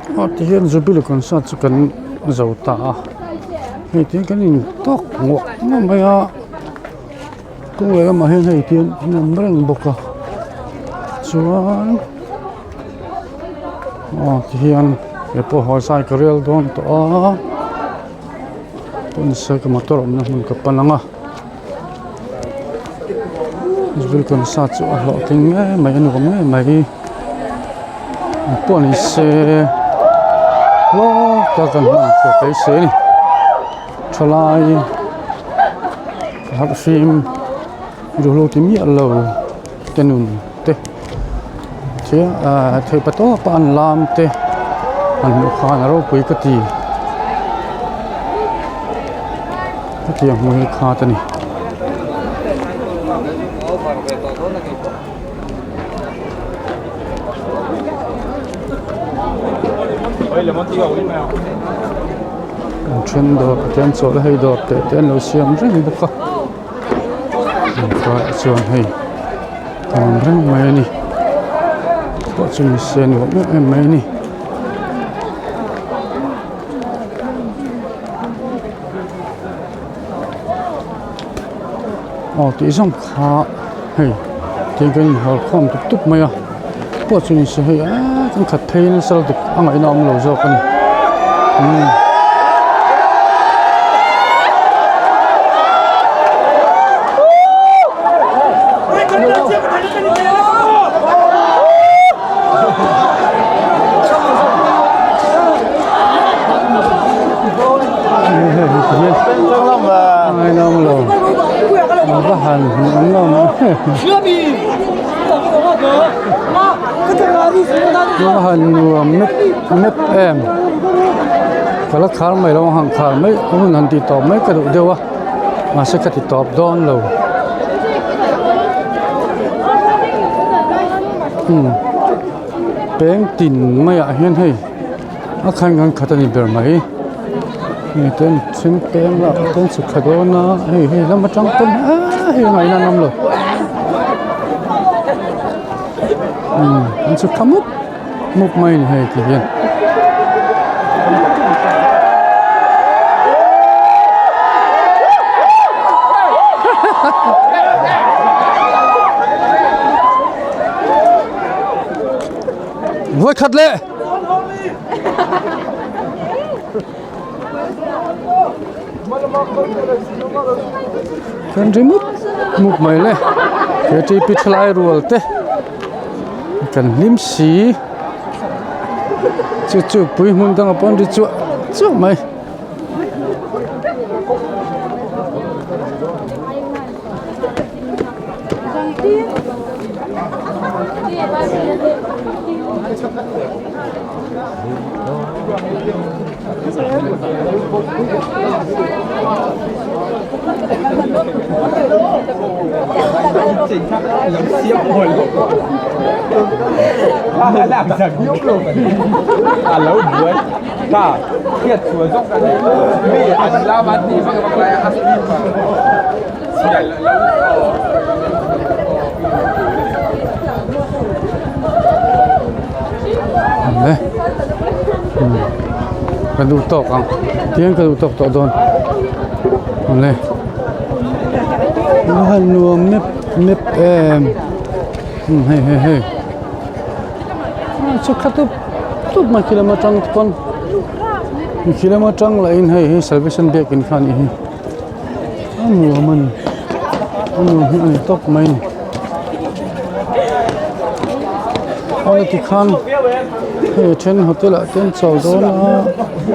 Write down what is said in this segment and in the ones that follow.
Aw tihian jubilee concert chu kan zo ta a hei tihian kan in tawk nguah nguah mai a kawng leh lamah hian hei tihian an awm reng bawk a chuan aw tihian he pawh haw zai ka rel dawn tawh a pawn se ka motor awmna hmun ka pan ang a jubilee concert chu a hlawhtling ngei mai a nuam ngei mai. Pawh ni se hlawk a kan hman tur beisei a ni thalai harhfim duhlo ti miah lo te nun te thei pa tawpa an lam te an hmuh khan a ropui ka ti hetiang hmuh hi khat a ni. An then dawr te an chawlh a hei dawr teh te an lo siam reng bawk a inkaiah chuan hei a awm reng mai a ni pawh chu ni se nuam em em mai a ni. Aw tih zawng kha hei tiang kan inhawr khawm tup tup mai a pawh chu ni se hei eee kan khat phei nasa lutuk a ngaihna a awm lo zawk a ni umm. Va han hmuh an lo va han nuam mep mep em ka la khar mai lo ang khar mai hun han tih tawp mai ka duh deuh a mahse ka ti tawp dawn lo umm peng tin maiah hian hei a khan kan khat a ni ber mai hei te an then peng lah te an chhuk thla dawn a hei hei lam atang pawn eee hei a ngaihna an awm lo umm an chhuk thla mup mup mai a ni hei ti hian. Vawikhat leh. Kan ri mup mup mai le ktp thalai rual te kan hlim si chu chu pui hmun dangah pawh an ri chuah chuah mai. Ka duh tawk ang tiang ka duh tawk tawh dawn awle a han nuam mep mep em hei hei hei chu kha tup tup mai khi lama tang pawn khi lama tang lah in hei hi salvation biakin kha a nih hi. A nuam a ni a nuam hi a ni tawp mai a ni awle tikhan hei a then hotel ah te an chawl dawn a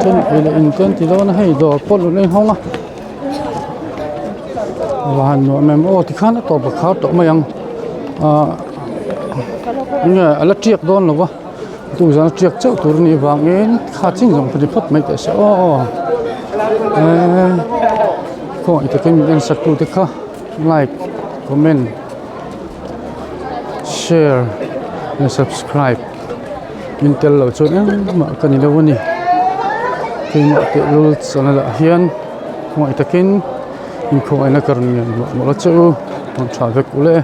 then ei leh in te an ti dawn a hei dawr pawh lo la inhawng a va han nuam em aw tikhan a tawp a khar tawh mai ang ahh enge a la tiak dawn lo va tuzan a tiak chauh tur a nih vangin kha chin zawng pawh ni phawt mai teh se aw eee khawngaih takin min en sak tute kha like comment share leh subscribe min tel loh chuan engmah ka ni lo a ni keimah tehlul channel ah hian khawngaih takin inkhawngaihna ka rawn ngen mawlh mawlh a che u rawn tha vek ule.